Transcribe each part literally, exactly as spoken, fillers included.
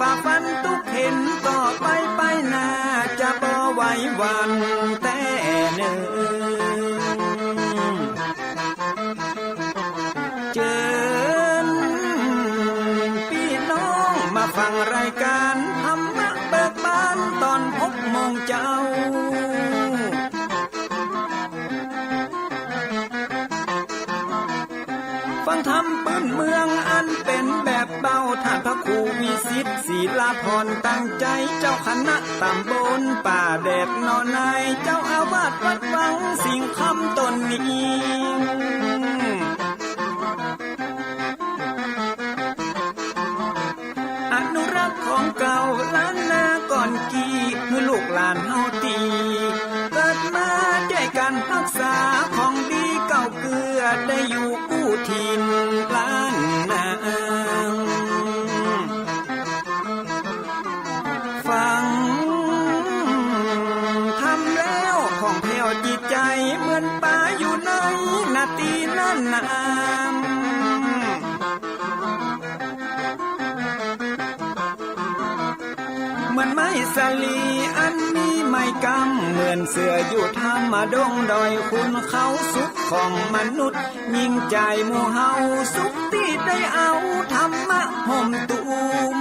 ฝ่าฟันตุ๊กข์เข็ญต่อไปไปหน้า จะบ่ไหวหวั่นแต๊เน่อ เจิญปี้น้องมาฟังรายก๋านธรรมะเบิกบานต๋อนหกโมงเจ๊า ฟังธรรมปื้นเมืองอันเป๋นแบบเบา ต้านพระครูวิสิทธิ์ ศิลาภรณ์ ตั้งใจ๋ เจ้าคณะต๋ำบลป่าแดดหนองนาย เจ้าอาวาสวัดวังสิงห์คำต๋นนี้ อนุรักษ์ของเก่าล้านนาก่อนกี้ หื้อลูกหลานเฮาตี้เกิดมาได้ก๋านฮักษาของดีเก่าเกื้อ ได้อยู่กู้ถิ่นล้านนา ฟังธรรมแล้วผ่องแผ้วจิตใจ๋ เหมือนป๋าอยู่ในนาตี้นั้นนา เหมือนไม้สาลีอันมีไม้กำ เหมือนเสื้ออยู่ถ้ำดงดอย ขุนเขาสุขของมนุษย์ ยิ่งใจ๋หมู่เฮาสุขตี้ได้เอาธรรมะห่มตุ้ม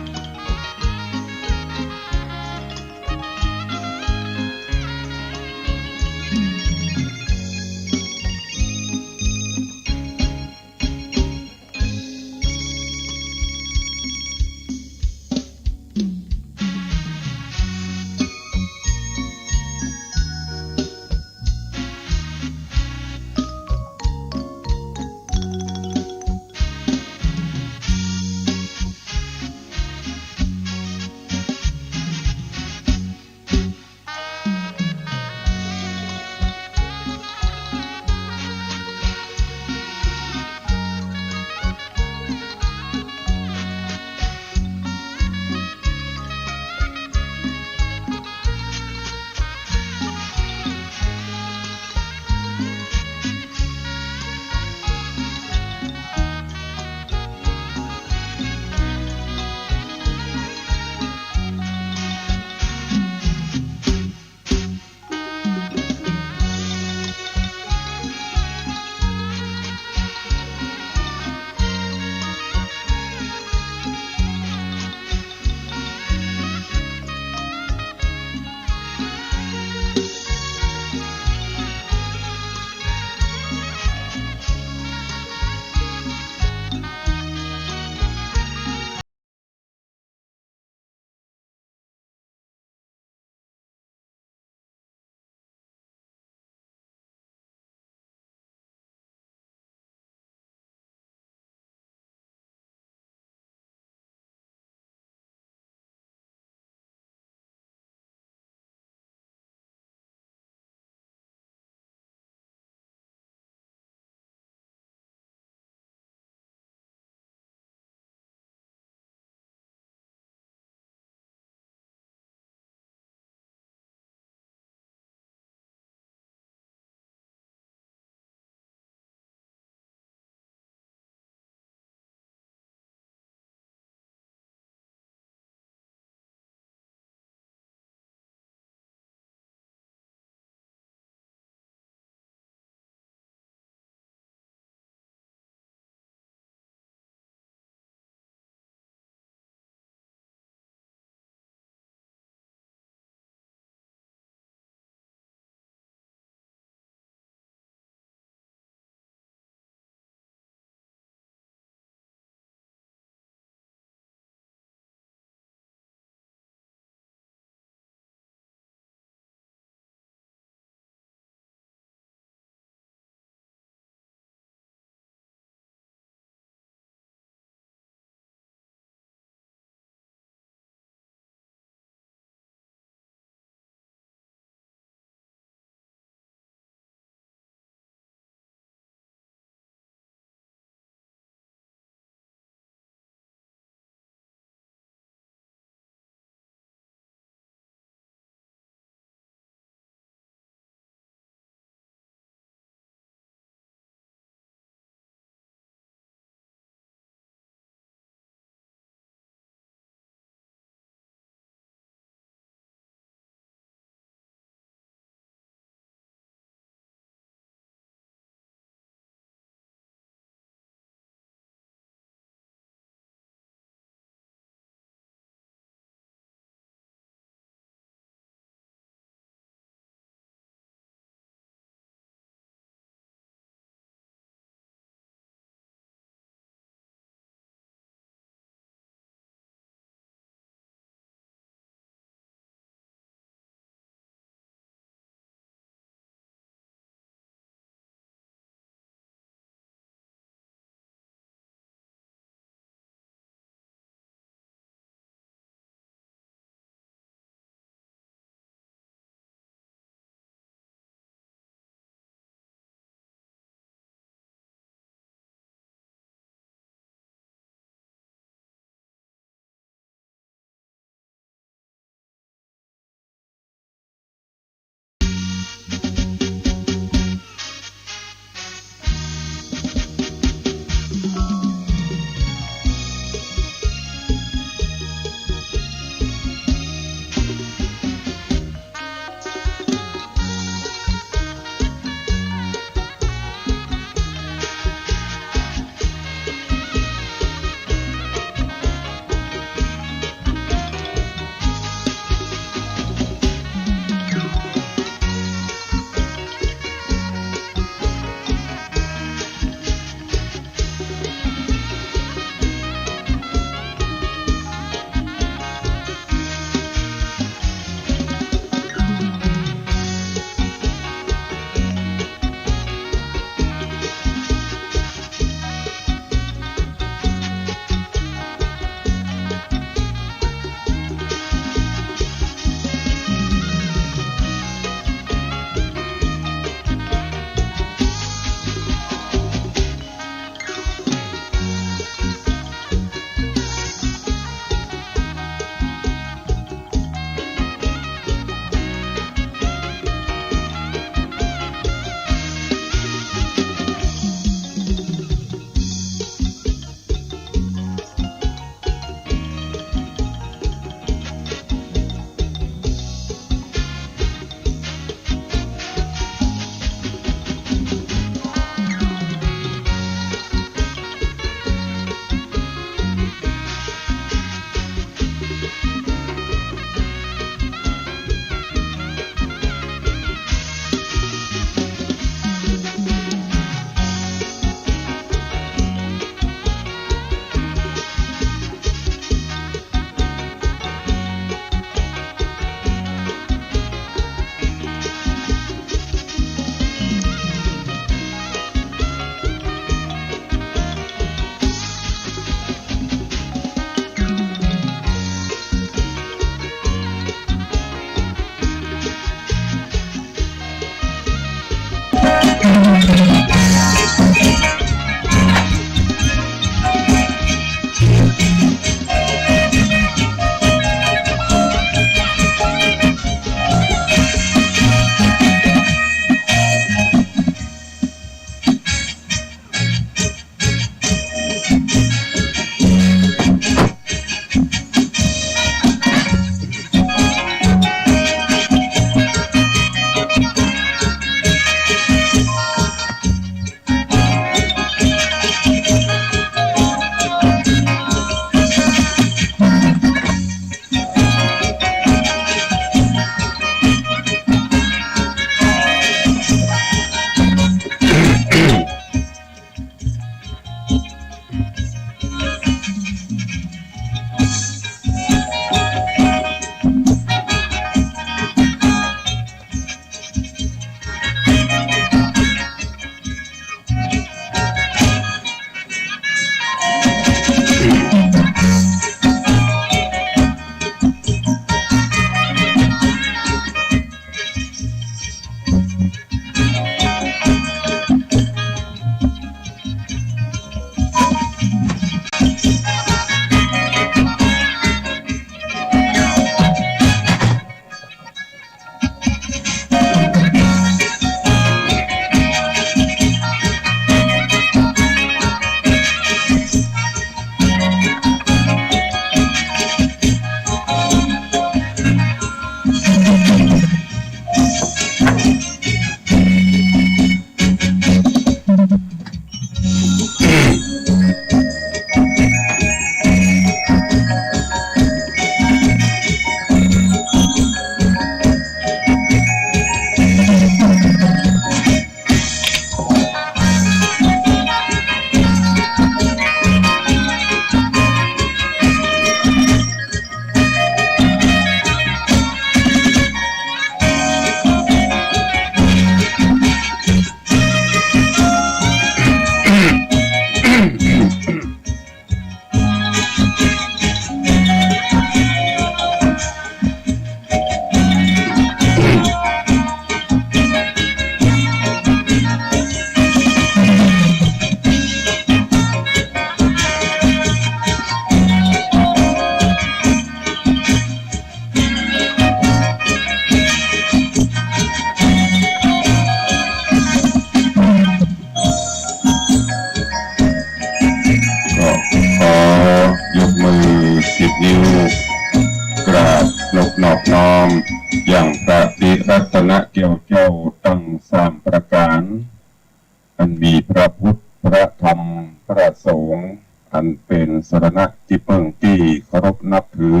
พระสงฆ์อันเป๋นสรณะตี้เปิ้งตี้เคารพนับถือ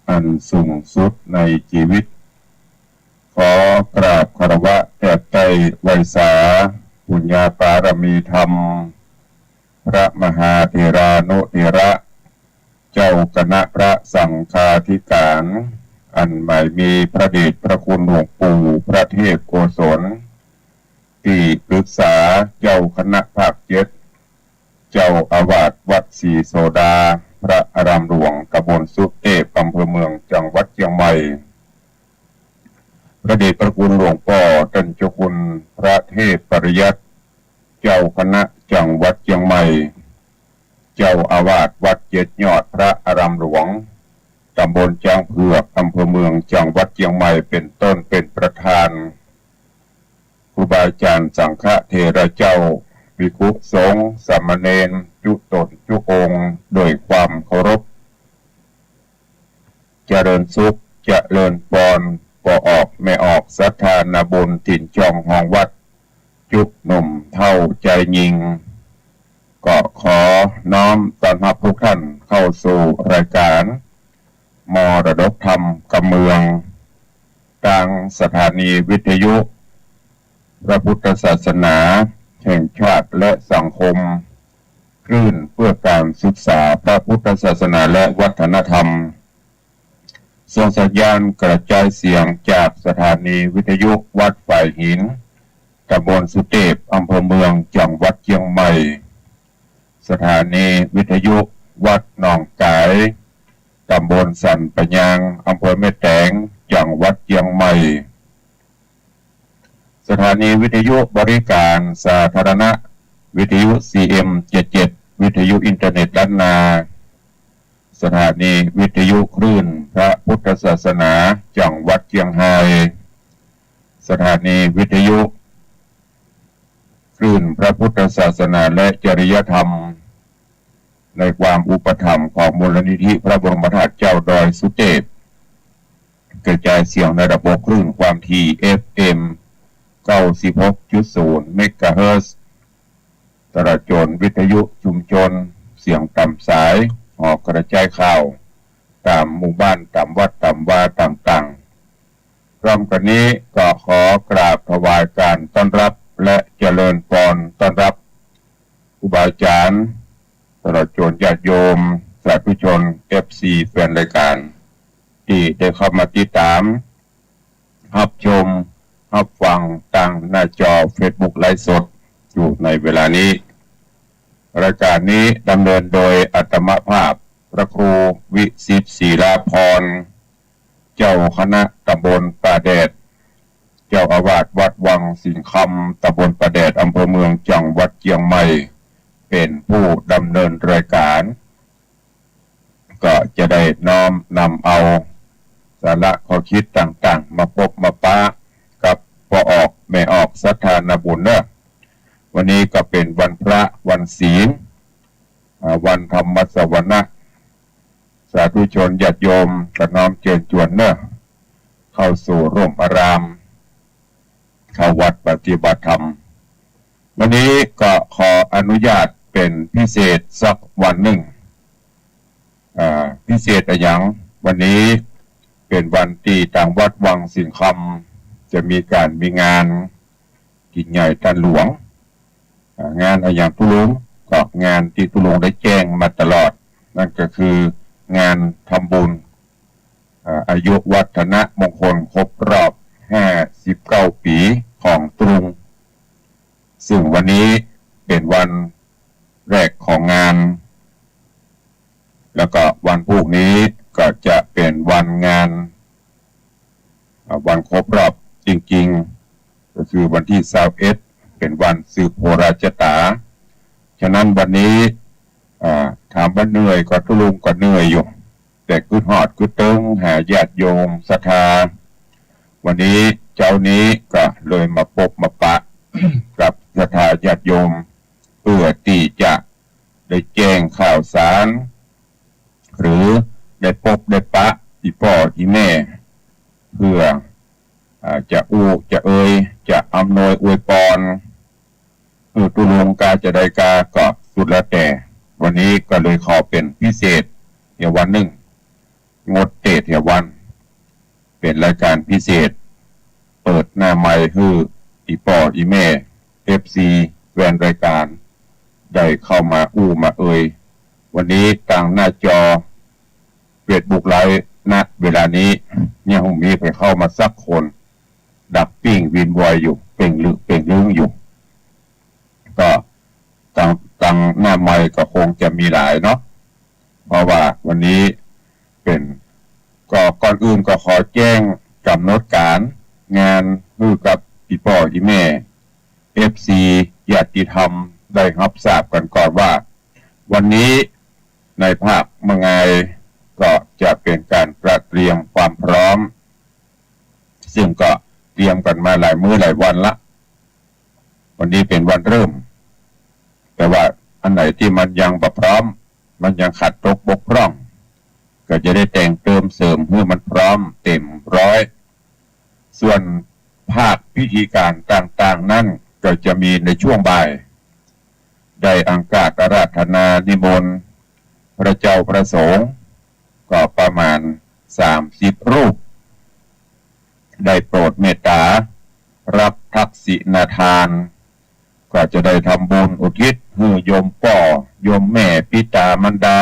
อันสูงสุดในจีวิต ขอกราบคารวะแตบใต้ไหว้สาปุญญาปารมีธรรม พระมหาเถรานุเถระ เจ้าคณะพระสังฆาธิการ อันหมายมีพระเดชพระคุณหลวงปู่พระเทพโกศล ตี้ปรึกษาเจ้าคณะภาคเจ็ด เจ้าอาวาสวัดศรีโสดา พระอารามหลวงตำบลสุเตพ อำเภอเมือง จังหวัดเจียงใหม่ พระเดชพระคุณหลวงป้อต้านเจ้าคุณพระเทพปริยัติ เจ้าคณะจังหวัดเจียงใหม่ เจ้าอาวาสวัดเจ็ดยอด พระอารามหลวงตำบลจ๊างเผือก อำเภอเมือง จังหวัดเจียงใหม่ เป๋นต้น เป๋นประธาน ครูบาอาจารย์สังฆเถระเจ้า ภิกขุสงฆ์ สามเณร จุ๊ต๋นจุ๊องค์ โดยความเคารพ เจริญสุข เจริญปอน ป้อออกแม่ออกศรัทธานาบุญถิ่นช่องฮองวัด จุ๊หนุ่มเฒ่าจายญิง ก็ขอน้อมต้อนฮับทุกท่านเข้าสู่รายการ มรดกธรรมกำเมือง ตางสถานีวิทยุพระพุทธศาสนาแห่งชาติและสังคม คลื่นเพื่อการศึกษาพระพุทธศาสนาและวัฒนธรรม ส่งสัญญาณกระจายเสียงจากสถานีวิทยุวัดฝายหิน ตำบลสุเตพ อำเภอเมือง จังหวัดเจียงใหม่ สถานีวิทยุวัดหนองก๋าย ตำบลสันป่ายาง อำเภอแม่แตง จังหวัดเจียงใหม่ สถานีวิทยุบริการสาธารณะ วิทยุ ซี เอ็ม เจ็ดเจ็ด วิทยุอินเทอร์เน็ตล้านนา สถานีวิทยุคลื่นพระพุทธศาสนา จังหวัดเจียงฮาย สถานีวิทยุคลื่นพระพุทธศาสนาและจริยธรรม ในความอุปถัมภ์ของมูลนิธิพระบรมธาตุเจ้าดอยสุเตพ กระจายเสียงในระบบคลื่นความถี่ เอฟเอ็ม เก้าสิบหกจุดศูนย์ เมกะเฮิรตซ์ ตลอดจ๋นวิทยุชุมชน เสียงต๋ามสาย หอกระจายข่าว ต๋ามหมู่บ้าน ต๋ามวัด ต๋ามวาต่างๆ พร้อมกั๋นนี้ก็ขอกราบถวายการต้อนรับและเจริญปอนต้อนรับครูบาอาจารย์ ตลอดจ๋นญาติโยม สาธุชน เอฟซี แฟนรายการ ตี้ได้เข้ามาติดต๋าม ฮับชม ฮับฟังตางหน้าจอเฟซบุ๊กไลฟ์สดอยู่ในเวลานี้ รายการนี้ดำเนินโดยอาตมาภาพ พระครูวิสิทธิ์ ศิลาพร เจ้าคณะตำบลป่าแดด เจ้าอาวาสวัดวังสิงห์คำ ตำบลป่าแดด อำเภอเมือง จังหวัดเจียงใหม่ เป๋นผู้ดำเนินรายการ ก็จะได้น้อมนำเอาสาระข้อคิดต่างๆ มาปบมาปะกับป้อออกแม่ออกศรัทธานาบุญเนาะ วันนี้ก็เป๋นวันพระวันศีล อ่า วันธรรมสวนะ สาธุชนญาติโยมก็น้อมเจิญจวนเนาะ เข้าสู่ร่มอาราม เข้าวัดปฏิบัติธรรม วันนี้ก็ขออนุญาตเป๋นพิเศษสักวันนึ่ง อ่า พิเศษอะหยัง วันนี้เป๋นวันตี้ตางวัดวังสิงห์คำ จะมีก๋านมีงาน กิ๋นใหญ่ต้านหลวง อ่า งานอะหยังตุ๊ลุง ก็งานตี้ตุ๊ลุงได้แจ้งมาตลอด นั่นก็คืองานทำบุญ อ่า อายุวัฒนมงคลครบรอบห้าสิบเก้าปี๋ของตุ๊ลุง ซึ่งวันนี้เป๋นวันแรกของงาน แล้วก็วันพูกนี้ก็จะเป๋นวันงาน อ่า วันครบรอบจริงๆ ก็คือวันตี้ซาวเอ็ด เป๋นวันสืบโหราชะต๋า ฉะนั้นวันนี้ อ่า ถามว่าเหนื่อยก็ตุ๊ลุงก็เหนื่อยอยู่ แต่กึ๊ดฮอดกึ๊ดเติงหาญาติโยมศรัทธา วันนี้เจ๊านี้ก็เลยมาปบมาปะกับศรัทธาญาติโยม เพื่อตี้จะได้แจ้งข่าวสาร หรือได้ปบได้ปะอี่ป้ออี่แม่ เพื่อ อ่า จะอู้จะเอย จะอำนวยอวยปอน หื้อตุ๊ลุงกาจะใดกาก็สุ สุดแล้วแต่ วันนี้ก็เลยขอเป๋นพิเศษเหียวันนึ่ง งดเตสน์เหียวัน เป๋นรายก๋านพิเศษ เปิดหน้าไมค์หื้ออี่ป้ออี่แม่ เอฟซี แฟนรายก๋าน ได้เข้ามาอู้มาเอย วันนี้ตางหน้าจอ เฟซบุ๊กไลฟ์ ณ เวลานี้ ยังบ่มีใผเข้ามาสักคน ดักปิ้งวินวอยอยู่ เป่งลึกเป่งลึงอยู่ ก็ตาง ตางหน้าไมค์ก็คงจะมีหลายเนาะ เพราะว่าวันนี้เป๋น ก็ก่อนอื่นก็ขอแจ้งก๋ำหนดก๋านงานหื้อกับอี่ป้ออี่แม่ เอฟซี ญาติธรรมได้ฮับทราบกั๋นก่อนว่า วันนี้ในภาคเมืองงายก็จะเป๋นก๋านตระเตรียมความพร้อม ซึ่งก็เตรียมกั๋นมาหลายมื้อหลายวันละ วันนี้เป๋นวันเริ่ม แต่ว่าอันไหนตี้มันยังบ่พร้อม มันยังขาดตกบกพร่อง ก็จะได้แต่งเติมเสริมหื้อมันพร้อมเต๋มร้อย ส่วนภาคพิธีก๋านต่างๆ นั้นก็จะมีในช่วงบ่าย ได้อังคาสอาราธนานิมนต์พระเจ้าพระสงฆ์ ก็ประมาณสามสิบรูป ได้โปรดเมตต๋า รับทักษิณาทาน ก็จะได้ทำบุญอุทิศหื้อโยมป้อ โยมแม่ ปิต๋ามารดา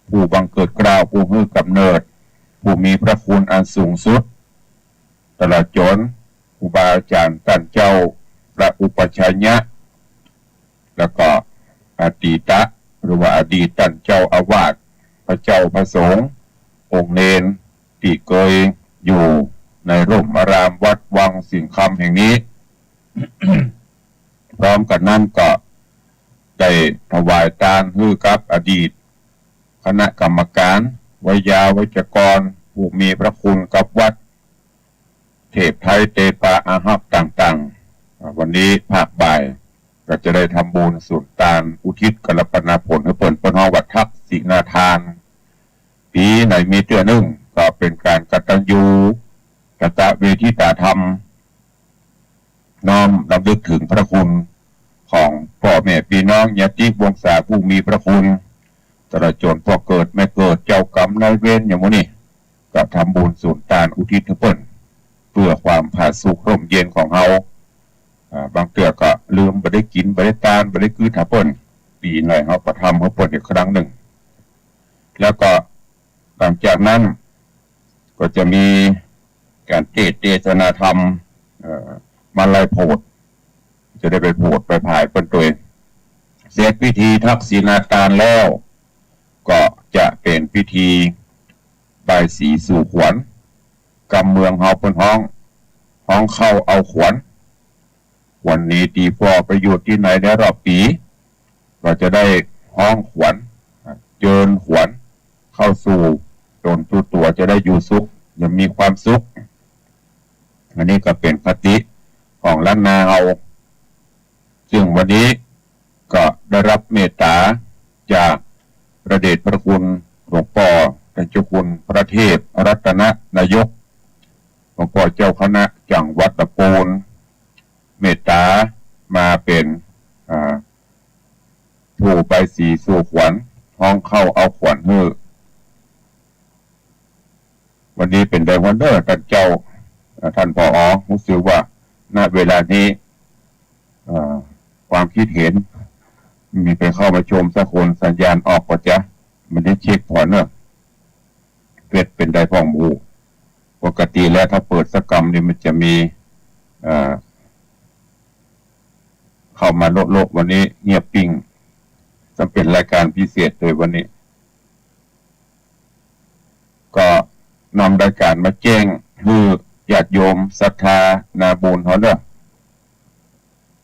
ผู้บังเกิดเกล้า ผู้หื้อก๋ำเนิด ผู้มีพระคุณอันสูงสุด ตลอดจ๋นครูบาอาจ๋ารย์ต้านเจ้า พระอุปัชฌายะ แล้วก็อดีตะ หรือว่าอดีตต้านเจ้าอาวาส พระเจ้าพระสงฆ์ องค์เณร ตี้เกยอยู่ในร่มอารามวัดวังสิงห์คำแห่งนี้ พร้อมกั๋นนั้นก็ได้ถวายตานหื้อกับอดีตคณะกรรมก๋าน ไวยาวัจกร ผู้มีพระคุณกับวัด เทพไทยเตปาอาฮักต่างๆ อ่า วันนี้ภาคบ่ายก็จะได้ทำบุญสุนตานอุทิศกัลปนาผลหื้อเปิ้น เปิ้นฮ้องว่าทักษิณาทาน ปี๋ไหนมีเตื้อนึ่ง ก็เป๋นก๋านกตัญญูกตเวทิตาธรรม น้อมรำลึกเถิงพระคุณของป้อแม่ปี้น้องญาติวงศาผู้มีพระคุณ ตลอดจ๋นป้อเกิดแม่เกิดเจ้ากรรมนายเวรอย่างหมู่นี้ ก็ทำบุญสุนตานอุทิศหื้อเปิ้น เปื้อความผาสุกฮ่มเย็นของเฮา อ่า บางเตื้อก็ลืมบ่ได้กิ๋นบ่ได้ตานบ่ได้กื๊ดหาเปิ้น ปี๋ไหนเฮาก็ทำหื้อเปิ้นอีกครั้งนึ่ง แล้วก็หลังจากนั้นก็จะมีก๋านเตสน์เตสนาธรรม เอ่อ มาลัยโผด จะได้ไปโผดไปผายเปิ้นตวย เสร็จพิธีทักษิณาทานแล้ว ก็จะเป๋นพิธีบายศรีสู่ขวัญ กำเมืองเฮาเปิ้นฮ้อง ฮ้องเข้าเอาขวัญ ขวัญหนีตี้ฟ้อไปอยู่ตี้ไหนในรอบปี๋ ก็จะได้ฮ้องขวัญ เจิญขวัญเข้าสู่ ต๋นตุ๊ตั๋วจะได้อยู่สุข อย่างมีความสุข อันนี้ก็เป๋นคติของล้านนาเฮา ซึ่งวันนี้ก็ได้รับเมตต๋าจากพระเดชพระคุณหลวงป้อต้านเจ้าคุณพระเทพรัตนนายก หลวงป้อเจ้าคณะจังหวัดลำปูน เมตต๋ามาเป๋น อ่า ผู้บายศรีสู่ขวัญ ฮ้องเข้าเอาขวัญหื้อ วันนี้เป๋นไดฮอนเดอร์ต้านเจ้า อ่า ต้าน ผอ ฮู้สึกว่า ณ เวลานี้ อ่า ความคิดเห็น มีใผเข้ามาชมสักคน สัญญาณออกก่อจ๊ะ บ่ได้เช็คผ่อนเนอะ เฟซเป๋นไดพ่องบ่ฮู้ ปกติแล้วถ้าเปิดสักกำนี่มันจะมี อ่า เข้ามาโละๆ วันนี้เงียบปิ้ง ซ้ำเป๋นรายก๋านพิเศษเลยวันนี้ ก็นำรายก๋านมาแจ้งหื้อญาติโยมศรัทธานาบุญเฮาเนอะ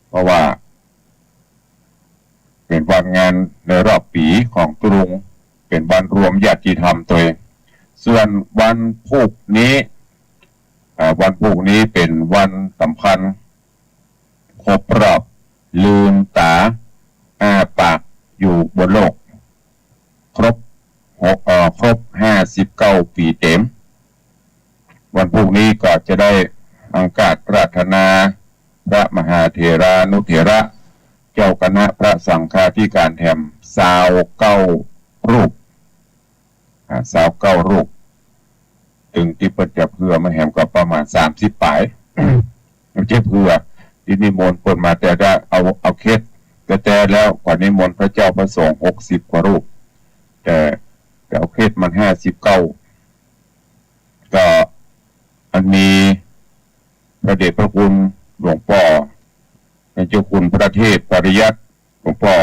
เพราะว่าเป๋นวันงานในรอบปี๋ของตุ๊ลุง เป๋นวันรวมญาติธรรมตวย ส่วนวันพูกนี้ อ่า วันพูกนี้เป๋นวันสำคัญ ครบรอบลืมต๋าอ้าปากอยู่บนโลก ครบหก เอ่อ ครบห้าสิบเก้าปี๋เต๋ม วันพูกนี้ก็จะได้อังคาสอาราธนาพระมหาเถรานุเถระ เจ้าคณะพระสังฆาธิการแถมซาวเก้ารูป อ่า ซาวเก้ารูป ตึงตี้เปิ้นจะเผื่อมาแหมก็ประมาณสามสิบป๋าย บ่ใจ้เผื่อ ตี้นิมนต์เปิ้นมา แต่ถ้าเอา เอาเคสแต๊ๆ แล้วก็นิมนต์พระเจ้าพระสงฆ์หกสิบกว่ารูป แต่ แต่เอาเคสมันห้าสิบเก้า ก็อันมีพระเดชพระคุณหลวงป้อต้านเจ้าคุณพระเทพปริยัติ หลวงป้อ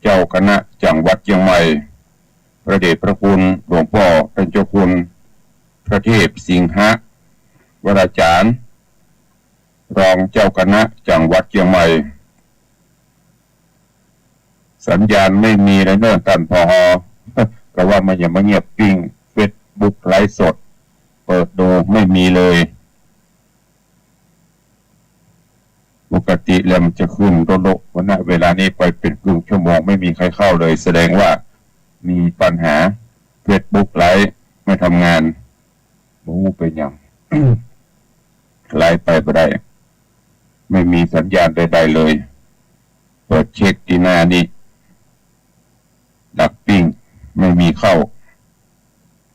เจ้าคณะจังหวัดเจียงใหม่ พระเดชพระคุณหลวงป้อต้านเจ้าคุณพระเทพสิงหะวราจารย์ รองเจ้าคณะจังหวัดเจียงใหม่ สัญญาณไม่มีเลยเนอะต้าน ผอ ก็ว่ามันยังมาเงียบปิ้ง เฟซบุ๊กไลฟ์สด เปิดดูไม่มีเลย ปกติแล้วมันจะขึ้นโดะๆ วันนะ เวลานี้ไปเป๋นครึ่งชั่วโมงไม่มีใครเข้าเลย แสดงว่ามีปัญหา เฟซบุ๊กไลฟ์ไม่ทำงาน บ่ฮู้เป๋นหยัง ไลฟ์ไปบ่ได้ ไม่มีสัญญาณใดๆ เลย เปิดเช็คตี้หน้านี้ ดับปิ้ง ไม่มีเข้า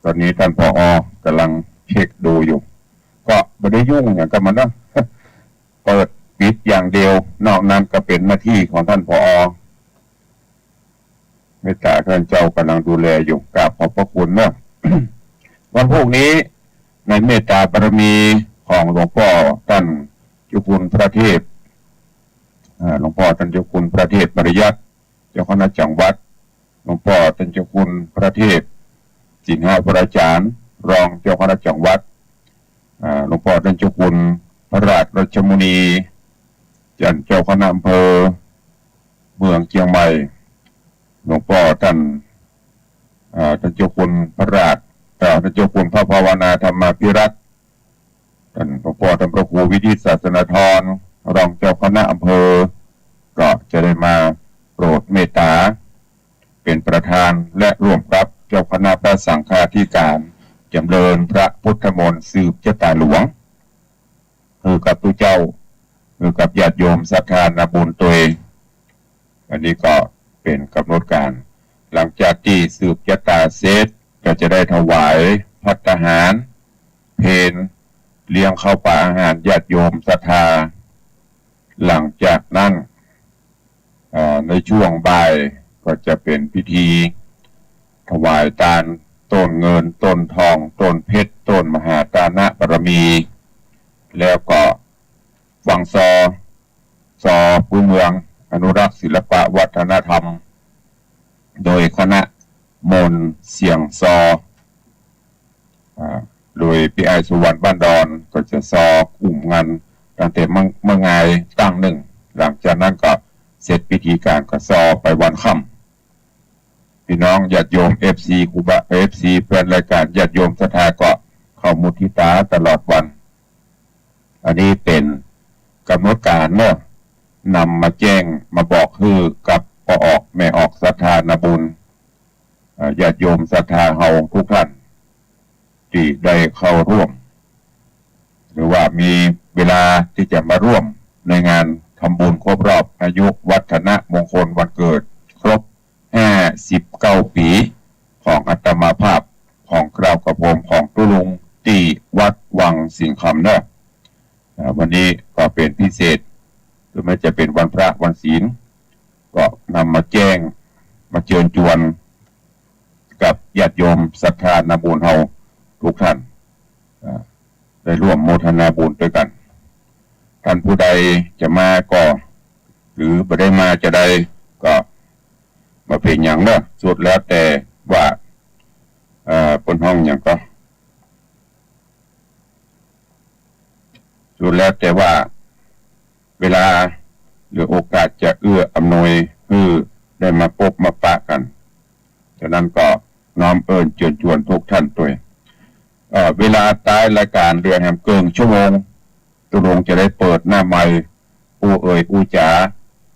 ต๋อนนี้ต้าน ผอ ก่ำลังเช็คดูอยู่ ก็บ่ได้ยุ่งหยังกับมันเนาะ เปิดปิดอย่างเดียว นอกนั้นก็เป๋นหน้าตี้ของต้าน ผอ เมตตาต้านเจ้าก่ำลังดูแลอยู่ กราบขอบพระคุณเนอะ วันพูกนี้ในเมตตาบารมีของหลวงป้อต้านเจ้าคุณพระเทพ อ่า หลวงป้อต้านเจ้าคุณพระเทพปริยัติ เจ้าคณะจังหวัด หลวงป้อต้านเจ้าคุณพระเทพสิงหวราจารย์ รองเจ้าคณะจังหวัด อ่า หลวงป้อต้านเจ้าคุณพระราชรัชมุนี ต้านเจ้าคณะอำเภอเมืองเจียงใหม่ หลวงป้อต้าน อ่า ต้านเจ้าคุณพระราช อ่า ต้านเจ้าคุณพระภาวนาธรรมาภิรัตน์ ต้านหลวงป้อต้านพระครูวิทิตศาสนธร รองเจ้าคณะอำเภอ ก็จะได้มาโปรดเมตตา เป๋นประธานและร่วมกับเจ้าคณะพระสังฆาธิการ จ๋ำเริญพระพุทธมนต์สืบจะต๋าหลวง หื้อกับตุ๊เจ้า หื้อกับญาติโยมศรัทธานาบุญตวย อันนี้ก็เป๋นก๋ำหนดก๋าน หลังจากตี้สืบจะต๋าเสร็จ ก็จะได้ถวายภัตตาหารเพล เลี้ยงข้าวปลาอาหารญาติโยมศรัทธา หลังจากนั้น อ่า ในช่วงบ่ายก็จะเป๋นพิธีถวายตานต้นเงิน ต้นทอง ต้นเพชร ต้นมหาตานะบารมี แล้วก็ฟังซอ ซอพื้นเมือง อนุรักษ์ศิลปะวัฒนธรรม โดยคณะมนต์เสียงซอ อ่า โดยปี้อ้ายสุวรรณบ้านดอน ก็จะซออุ้มงานตั้งแต่เมื่อ เมื่องายตั้งนึ่ง หลังจากนั้นก็เสร็จพิธีก๋านก็ซอไปวันค่ำ ปี้น้องญาติโยม เอฟซี ครูบา เอฟซี แฟนรายก๋าน ญาติโยมศรัทธาก็เข้ามุทิตาตลอดวัน อันนี้เป๋นก๋ำหนดก๋านเนาะ นำมาแจ้งมาบอกหื้อกับป้อออกแม่ออกศรัทธานาบุญ อ่า ญาติโยมศรัทธาเฮาทุกท่าน ตี้ได้เข้าร่วม หรือว่ามีเวลาตี้จะมาร่วมในงานทำบุญครบรอบอายุวัฒนมงคลวันเกิดครบ ห้าสิบเก้าปี๋ของอาตมาภาพ ของเกล้ากระผมของตุ๊ลุง ตี้วัดวังสิงห์คำเนาะ อ่า วันนี้ก็เป๋นพิเศษ ถึงแม้จะเป๋นวันพระวันศีล ก็นำมาแจ้ง มาเจิญจวน กับญาติโยมศรัทธานาบุญเฮาทุกท่าน อ่า ได้ร่วมโมทนาบุญตวยกั๋น ต้านผู้ใดจะมาก็ หรือบ่ได้มาจะใดก็ บ่เป๋นหยังเนาะ สุดแล้วแต่ว่า เอ่อ เปิ้นฮ้องหยังก็ สุดแล้วแต่ว่า เวลาหรือโอกาสจะเอื้ออำนวยหื้อได้มาปบมาปะกั๋น ฉะนั้นก็น้อมเอิ้นเจิญจวนทุกท่านตวย เอ่อ เวลาต๊ายรายก๋านเหลือแหมเกิ่งชั่วโมง ตุ๊ลุงจะได้เปิดหน้าไมค์อู้เอ่ยอู้จ๋า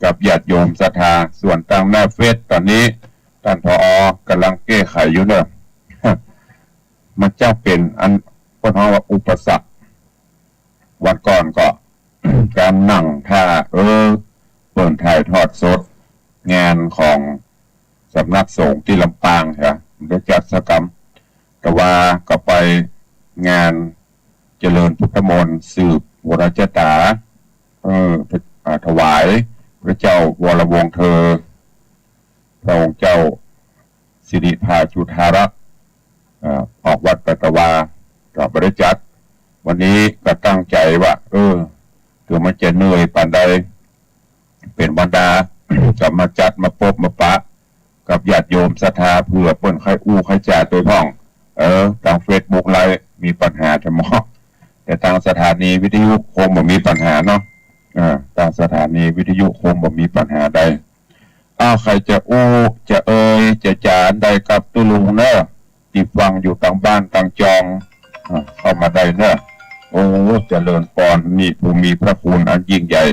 กับญาติโยมศรัทธา ส่วนตางหน้าเฟซต๋อนนี้ ต้าน ผอ ก่ำลังแก้ไขอยู่เนาะ มันจ้างเป๋นอัน เปิ้นฮ้องว่าอุปสรรค วันก่อนก็ ก๋านนั่งถ่า เออ ปิ้นถ่ายทอดสดงานของสำนักสงฆ์ตี้ลำปาง ฮะ บ่ได้จัดสักกำ แต่ว่าก็ไปงานเจริญพุทธมนต์ สืบวรชะตา เออ อ่า ถวายพระเจ้าวรวงศ์เธอ พระองค์เจ้าสิริภาจุฑารักษ์ อ่า ออกวัดไปตะวา ก็บ่ได้จัด วันนี้ก็ตั้งใจ๋ว่า เออ เถิงมันจะเหนื่อยปานใด เป๋นวันธรรมดา ก็มาจัดมาปบมาปะกับญาติโยมศรัทธา เผื่อเปิ้นใค่อู้ใค่จ๋าตวยพ่อง เออ ตางเฟซบุ๊กไลฟ์มีปัญหาแท้หมอ แต่ตางสถานีวิทยุคงบ่มีปัญหาเนาะ อ่า ตางสถานีวิทยุคงบ่มีปัญหาใด อ้าว ใผจะอู้จะเอ่ยจะจ๋าอันใดกับตุ๊ลุงเน่อ ตี้ฟังอยู่ตางบ้านตางจอง อ่า เข้ามาได้เน่อ โอ้ เจริญปอน นี่ผู้มีพระคุณอันยิ่งใหญ่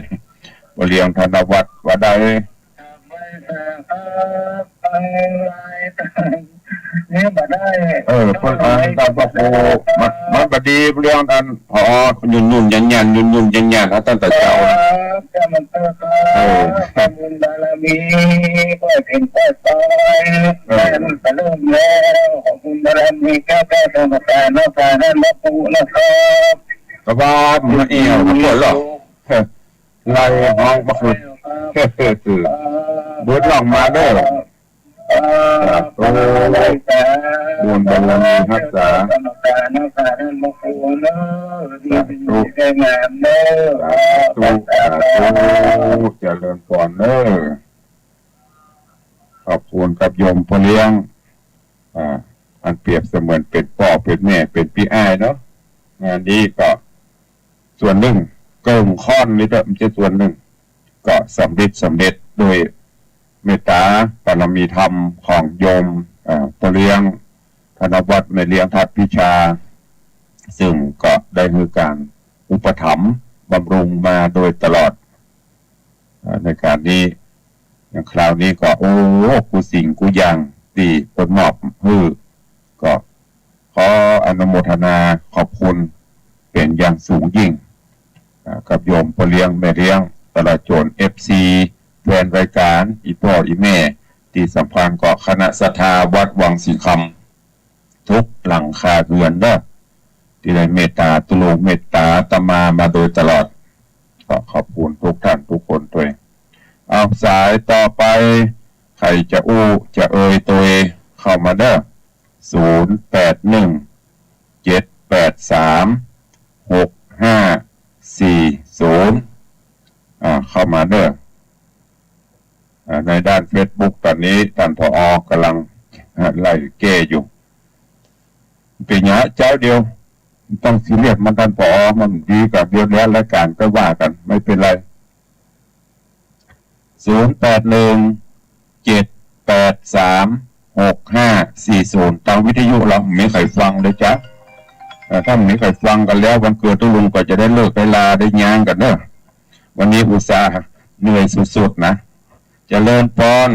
พ่อเลี้ยงธนวัฒน์ว่าได้ เนี่ยบ่ได้ เออ เปิ้นอันต้านพระครู มัน มันบ่ดีเรื่องอัน ผอ ยุ่นๆ ยันๆ ยุ่นๆ ยันๆ เอาตั้งแต่เจ๊านะ เออ บุญบารมี ก็เป๋นก็ตาย เออ ก็เริ่มแล้ว ขอบุญบารมีเจ้าแก้วธรรมกาย นอกจากนั้น พระครูนะครับ กะว่ามาเอี่ยวมาปวดหรอ ไล่ฮ้องพระครู เบิดล่องมาเด้อ สาธุ บุญบารมีฮักษา สาธุ สาธุ สาธุ เจริญปอนเด้อ ขอบคุณกับโยมพ่อเลี้ยง อ่า อันเปรียบเสมือนเป๋นป้อเป๋นแม่เป๋นปี้อ้ายเนาะ งานนี้ก็ส่วนนึ่ง เกิ่งค่อนนี่เต๊อะ บ่ใจ้ส่วนนึ่ง ก็สำเร็จ สำเร็จโดยเมตตาบารมีธรรมของโยม อ่า พ่อเลี้ยงธนวัฒน์ แม่เลี้ยงทัดพิชา ซึ่งก็ได้หื้อก๋านอุปถัมภ์บำรุงมาโดยตลอด อ่า ในก๋านนี้ อย่างคราวนี้ก็ โอ้ กู้สิ่งกู้อย่างตี้เปิ้นมอบหื้อ ก็ขออนุโมทนาขอบคุณเป๋นอย่างสูงยิ่ง อ่า กับโยมพ่อเลี้ยงแม่เลี้ยง ตลอดจ๋น เอฟซี แฟนรายก๋าน อี่ป้ออี่แม่ ตี้สำคัญก็คณะศรัทธาวัดวังสิงห์คำ ทุกหลังคาเฮือนเด้อ ตี้ได้เมตตาตุ๊ลุง เมตตาอาตมามาโดยตลอด ก็ขอบคุณทุกท่านทุกคนตวย เอา สายต่อไป ใผจะอู้จะเอ่ยตวย เข้ามาเด้อ ศูนย์แปดหนึ่ง เจ็ดแปดสาม หกห้าสี่ศูนย์ อ่า เข้ามาเด้อ อ่า ในด้านเฟซบุ๊กต๋อนนี้ต้าน ผอ ก่ำลัง อ่า ไล่แก้อยู่ เป๋นหยัง เจ๊าเดียว บ่ต้องซีเรียสมัน ต้าน ผอ มันดีกว่าเดียวแล้ว รายก๋านก็ว่ากั๋น บ่เป๋นไร ศูนย์แปดหนึ่ง เจ็ดแปดสาม หกห้าสี่ศูนย์ ตางวิทยุเฮา บ่มีใผฟังเลยจ๊ะ เอ่อ ถ้าบ่มีใผฟังกั๋นแล้ว วันเกิดตุ๊ลุงก็จะได้เลิกได้ลาได้ย้างกั๋นเน่อ วันนี้อุตส่าห์เหนื่อยสุดๆ นะ เจริญปอน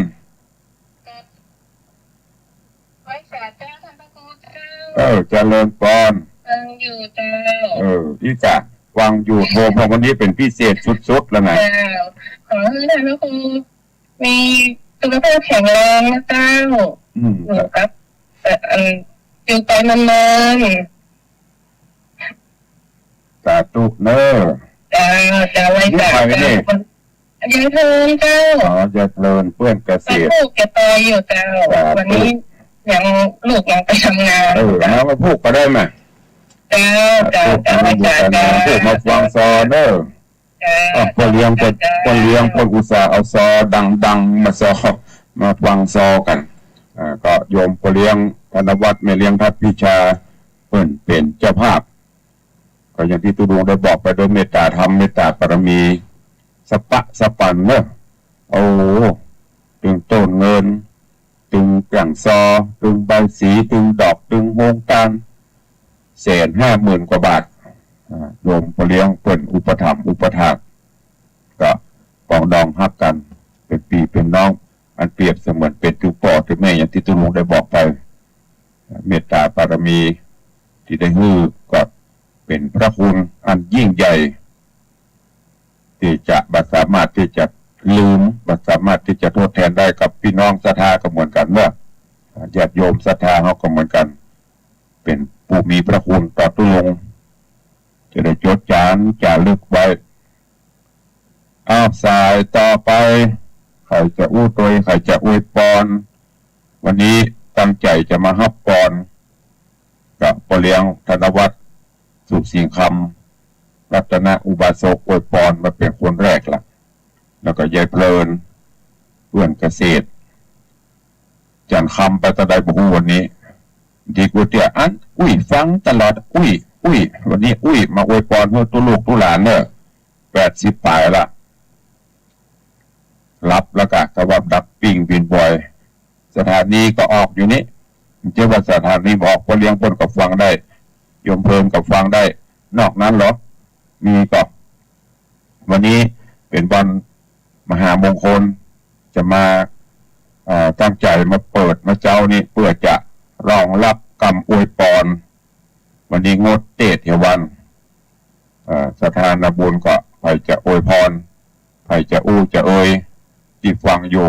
ไหว้สาเจ้า ท่านพระครูเจ้า เออ เจริญปอน ฟังอยู่เจ้า เออ อี้กะ ฟังอยู่ โทรมาวันนี้เป๋นพิเศษสุดๆ แล้วนะ เจ้า ขอหื้อท่านพระครูมีสุขภาพแข็งแรงนะเจ้า อืม อยู่กับ เอ่อ อัน อยู่ไปนานๆ สาธุเน่อ เจ้า เจ้า ไหว้สาเจ้า อยู่ไผนี่ ยายเทินเจ้า อ๋อ ยายเทิน เปื้อนเกษตร ปลูกกะตอยอยู่เจ้า สาธุ วันนี้ยัง ลูกยังไปทำงาน เออ มา มาผูกก็ได้มา เจ้า เจ้า ผูก เจ้า มาผูก เจ้า มาผูก มาฟังซอเน่อ เจ้า อ่ะ พ่อเลี้ยง เจ้า พ่อ เจ้า พ่อเลี้ยง พ่ออุตส่าห์เอาซอดังๆ มาซอ มาฟังซอกั๋น อ่า ก็โยมพ่อเลี้ยงธนวัฒน์ แม่เลี้ยงทัดพิชา เปิ้นเป๋นเจ้าภาพ ก็อย่างตี้ตุ๊ลุงได้บอกไป ด้วยเมตตาธรรม เมตตาบารมี สะปะสะปันเน่อ โอ้ ตึงโต้นเงิน ตึงก๋างซอ ตึงใบสี ตึงดอก ตึงโฮงตาน แสนห้าหมื่นกว่าบาท อ่า โยมพ่อเลี้ยงเปิ้นอุปถัมภ์อุปถาก ก็ปองดองฮักกั๋น เป๋นปี้เป๋นน้อง อันเปรียบเสมือนเป๋นตึงป้อตึงแม่ อย่างตี้ตุ๊ลุงได้บอกไป เมตตาบารมีตี้ได้หื้อก็เป๋นพระคุณอันยิ่งใหญ่ ตี้จะบ่สามารถตี้จะ ลืม บ่สามารถตี้จะทดแตนได้ กับปี้น้องศรัทธาก็เหมือนกั๋นเนาะ ญาติโยมศรัทธาเฮาก็เหมือนกั๋น เป๋นผู้มีพระคุณต่อตุ๊ลุง จะได้จดจ๋ารจารึกไว้ อ้าว สายต่อไป ใผจะอู้ตวย ใผจะอวยปอน วันนี้ตั้งใจ๋จะมาฮับปอน กับป้อเลี้ยงธนวัฒน์ สุขสิงห์คำ รัตนอุบาสก อวยปอนมาเป๋นคนแรกละ แล้วก็ยายเพลิน เพื่อนเกษตร จันทร์คำไปตะใดบ่ฮู้วันนี้ ดีกูเตี้ยอัน อุ้ย ฟังตลอด อุ้ย อุ้ย วันนี้อุ้ยมาอวยปอนหื้อตุ๊ลูกตุ๊หลานเน่อ แปดสิบป๋ายละ หลับแล้วกะ กะว่าดับปิ้งบินบอย สถานีก็ออกอยู่นี่ เจ้าว่าสถานีบ่ออก ป้อเลี้ยงเปิ้นก็ฟังได้ โยมเพลินก็ฟังได้ นอกนั้นเหรอ มีก็ วันนี้เป๋นวันมหามงคล จะมา เอ่อ ตั้งใจ๋มาเปิดมาเจ๊านี้ เปื้อจะร้องฮับกำอวยปอน วันนี้งดเตสน์เหียวัน เอ่อ ศรัทธานาบุญก็ใผจะอวยปอน ใผจะอู้จะเอย ตี้ฟังอยู่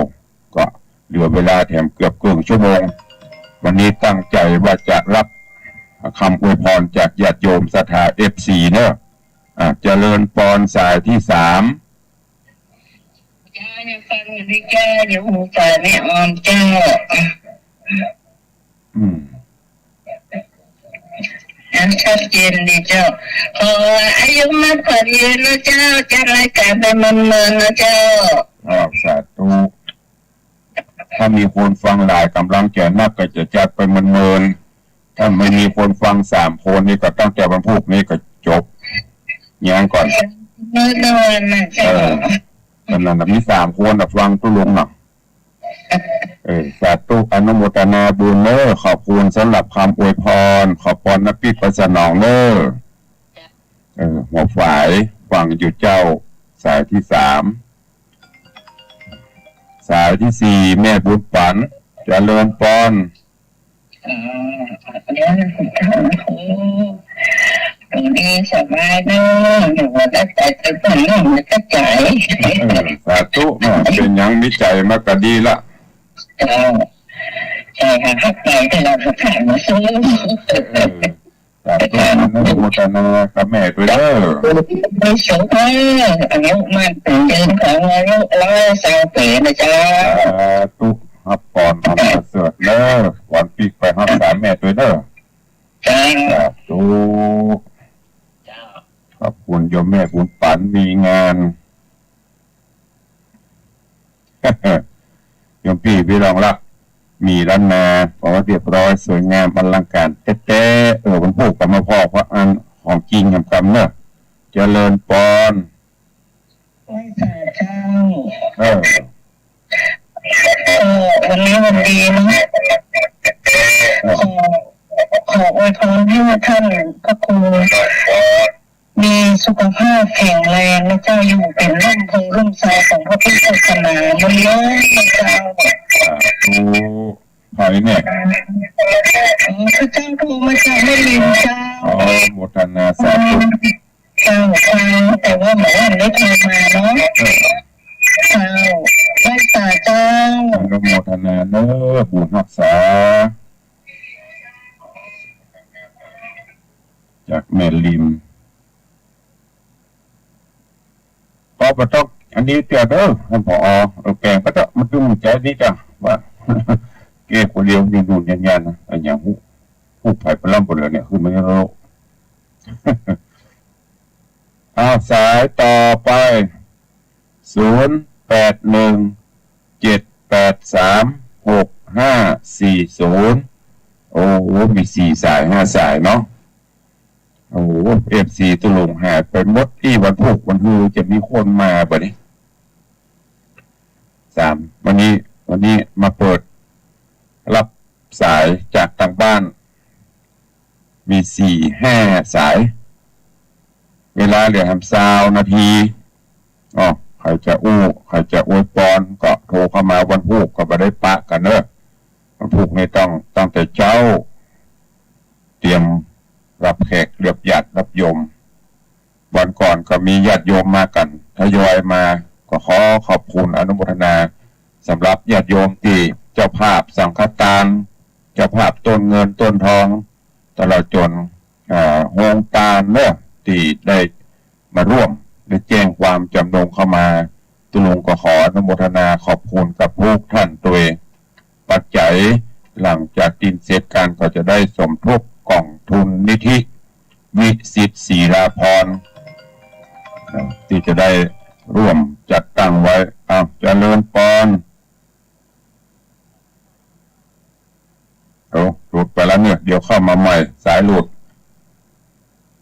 ก็เหลือเวลาแถมเกือบเกิ่งชั่วโมง วันนี้ตั้งใจ๋ว่าจะฮับกำอวยปอนจากญาติโยมศรัทธา เอฟซี เน่อ อ่ะ เจริญปอนสายตี้สาม เจ้า ยังฟังอยู่ดีเจ้า อยู่หูฝ่ายแม่ออมเจ้า อืม อ่ะ ชัดเจนดีเจ้า ขออายุมั่นขวัญยืนนะเจ้า จัดรายการไปเมินๆ นะเจ้า อ้าว สาธุ ถ้ามีคนฟังหลาย ก๋ำลังใจ๋นักก็จะจัดไปเมินๆ ถ้าไม่มีคนฟังสามคนนี่ก็ตั้งแต่วันพูกนี้ก็จบ ยังก่อน เมินๆ นะเจ้า เออ อันนั้นน่ะมีสามคนน่ะฟังตุ๊ลุงน่ะ เออ สาธุ อนุโมทนาบุญเน่อ ขอบคุณสำหรับกำอวยปอน ขอปอนนะปี้ไปสนองเน่อ เออ หัวฝาย ฟังอยู่เจ้า สายตี้สาม สายตี้สี่ แม่บุญปั๋น เจริญปอน อ่า เดี๋ยวนะ โอ้ ตรงนี้สบายเนอะ เดี๋ยวว่าจะไปเปิดเรื่องมันก็จ่าย เออ สาธุเนาะ เป๋นหยังมีใจ๋มาก็ดีละ เจ้า ใช่ค่ะ เข้าใจ แต่เราก็ผ่านมาซื้อ เออ สาธุ อนุโมทนากับแม่ตวยเน่อ มีสุขเน่อ อายุมั่นขวัญยืน ขออายุร้อยซาวปี๋นะเจ้า สาธุ ฮับปอนอันประเสริฐเน่อ วันปีกไปฮับสายแม่ตวยเน่อ เจ้า สาธุ เจ้า ขอบคุณโยมแม่บุญปั๋น มีงาน โยมปี้พี่น้องละ มีล้านนา บอกว่าเรียบร้อย สวยงาม อลังก๋านแต๊ๆ เออ วันพูกก็มาพ้อ เพราะอันของจริงทำกรรมเนอะ เจริญปอน ไหว้สาเจ้า เออ เออ วันนี้วันดีเนอะ เออ ขอ ขออวยพรให้ท่านพระครู มีสุขภาพแข็งแรงนะเจ้า อยู่เป๋นร่มโพธิ์ร่มไทรของพระพุทธศาสนาเยอะๆ นะเจ้า สาธุ ใผเนี่ย อ๋อ ข้าเจ้าโทรมาจากแม่ริมเจ้า อ๋อ โมทนาสาธุ เจ้า เจ้า แต่ว่าหมอว่าไม่ได้โทรมาเนาะ เออ เจ้า ไหว้สาเจ้า อนุโมทนาเน่อ บุญฮักษา จากแม่ริม ก็บ่ต้องอันนี้เตื้อเน่อ ท่านผอ เออ แป๋งไปเต๊อะ มันคือหมู่ใจ๋นี่จ้ะ ว่า เก้คนเดียวอยู่ๆ ยันๆ นะ อะหยังฮู้ ฮู้ไผไปล้ำบ่เหลือเนี่ย คือมันโลก อ้าว สายต่อไป ศูนย์แปดหนึ่ง เจ็ดแปดสาม หกห้าสี่ศูนย์ โอ้โห มีสี่สาย ห้าสายเนาะ โอ้โห เอฟซี ตุ๊ลุงหายไปหมด อี้วันพูกวันฮือจะมีคนมาบ่นี่ สาม วันนี้ วันนี้มาเปิดรับสายจากตางบ้าน มีสี่ห้าสาย เวลาเหลือแหมซาวนาที อ้อ ใผจะอู้ ใผจะอวยปอนก็โทรเข้ามา วันพูกก็บ่ได้ปะกั๋นเน่อ วันพูกนี่ต้องตั้งแต่เจ๊า เตรียมรับแขก รับญาติ รับโยม วันก่อนก็มีญาติโยมมากั๋น ทยอยมา ก็ขอขอบคุณอนุโมทนาสำหรับญาติโยมตี้เจ้าภาพสังฆทาน เจ้าภาพต้นเงินต้นทอง ตลอดจ๋น เอ่อ โฮงตานเนาะ ตี้ได้มาร่วม ได้แจ้งความจ๋ำนงเข้ามา ตุ๊ลุงก็ขออนุโมทนาขอบคุณกับทุกท่านตวย ปัจจัย หลังจากกิ๋นเสร็จกั๋นก็จะได้สมทบก๋องทุนนิธิวิสิทธิ์ศรีลาภรณ์ อ่า ตี้จะได้ร่วมจัดตั้งไว้ อ้าว เจริญปอน โอ้ หลุดไปแล้วเนี่ย เดี๋ยวเข้ามาใหม่ สายหลุด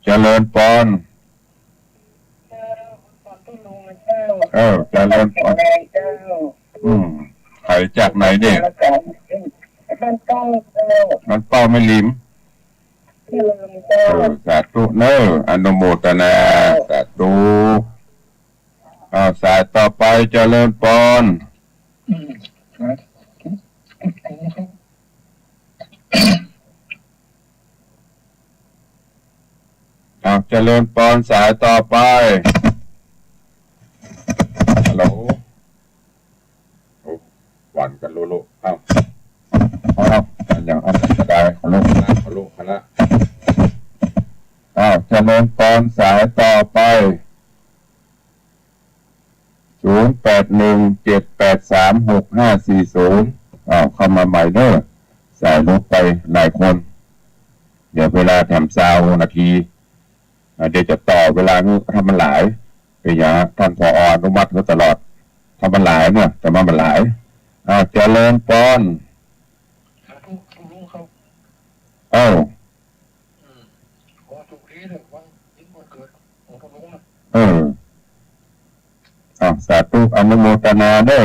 เจริญปอน เออ เจริญปอน อืม ใผจากไหนเนี่ย บ้านเป้าแม่ริม เออ สาธุเนอะ อนุโมทนา สาธุ อ้าว สายต่อไป เจริญปอน อ้าว เจริญปอน สายต่อไป ฮัลโหล โอ้ หวั่นกั๋นโลโล อ้าว อ้าว อ้าว อันยัง อ้าว จะได้ ขอโลกนะ ขอโลกนะ อ้าว เจริญปอน สายต่อไป ศูนย์แปดหนึ่ง เจ็ดแปดสาม หกห้าสี่ศูนย์ อ้าว เข้ามาใหม่เนอะ สายหลุดไปหลายคน เหลือเวลาแถมซาวนาที อ่า เดี๋ยวจะต่อเวลาหื้อ ถ้ามันหลาย เป๋นหยัง ต้าน ผอ อนุมัติหื้อตลอด ถ้ามันหลายเนาะ แต่ว่ามันหลาย อ้าว เจริญปอน สาธุ ลุงครับ เอ้า อืม ขอโชคดีเด้อ วัน วันเกิดของลุงนะ เออ อ้าว สาธุ อนุโมทนาเด้อ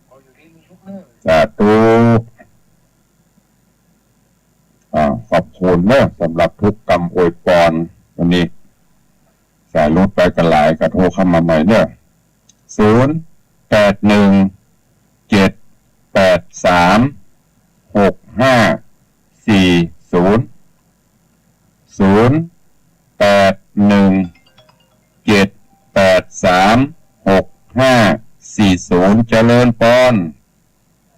ขออยู่ดีมีสุขเด้อ สาธุ อ่า ขอบคุณเนอะ สำหรับทุกกำอวยปอน วันนี้ สายหลุดไปกั๋นหลาย ก็โทรเข้ามาใหม่เนอะ ศูนย์แปดหนึ่ง เจ็ดแปดสาม หกห้าสี่ศูนย์ ศูนย์แปดหนึ่ง เจ็ดแปดสาม หกห้าสี่ศูนย์ เจริญปอน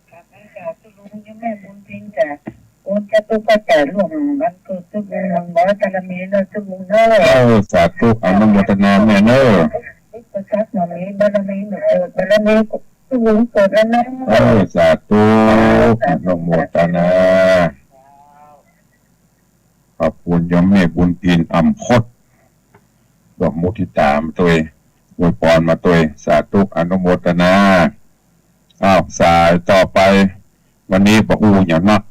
ครับ นี่จ้ะ ตุ๊ลุงยมแม่บุญถินจ้ะ โอนจาตุปัจจัยร่วมวันเกิดตุ๊ลุง หนึ่งร้อยบารมีเนอะตุ๊ลุงเนอะ เออ สาธุ อนุโมทนาแม่เนอะ อุปสรรคบ่มี บารมีบ่เกิด บารมีตุ๊ลุงเกิดแล้วนะ เออ สาธุ อนุโมทนา ขอบคุณยมแม่บุญถิน อ่ำคด ร่วมมุทิตามาตวย อวยปอนมาตวย สาธุ อนุโมทนา อ้าว สายต่อไป วันนี้บ่อู้หยังนัก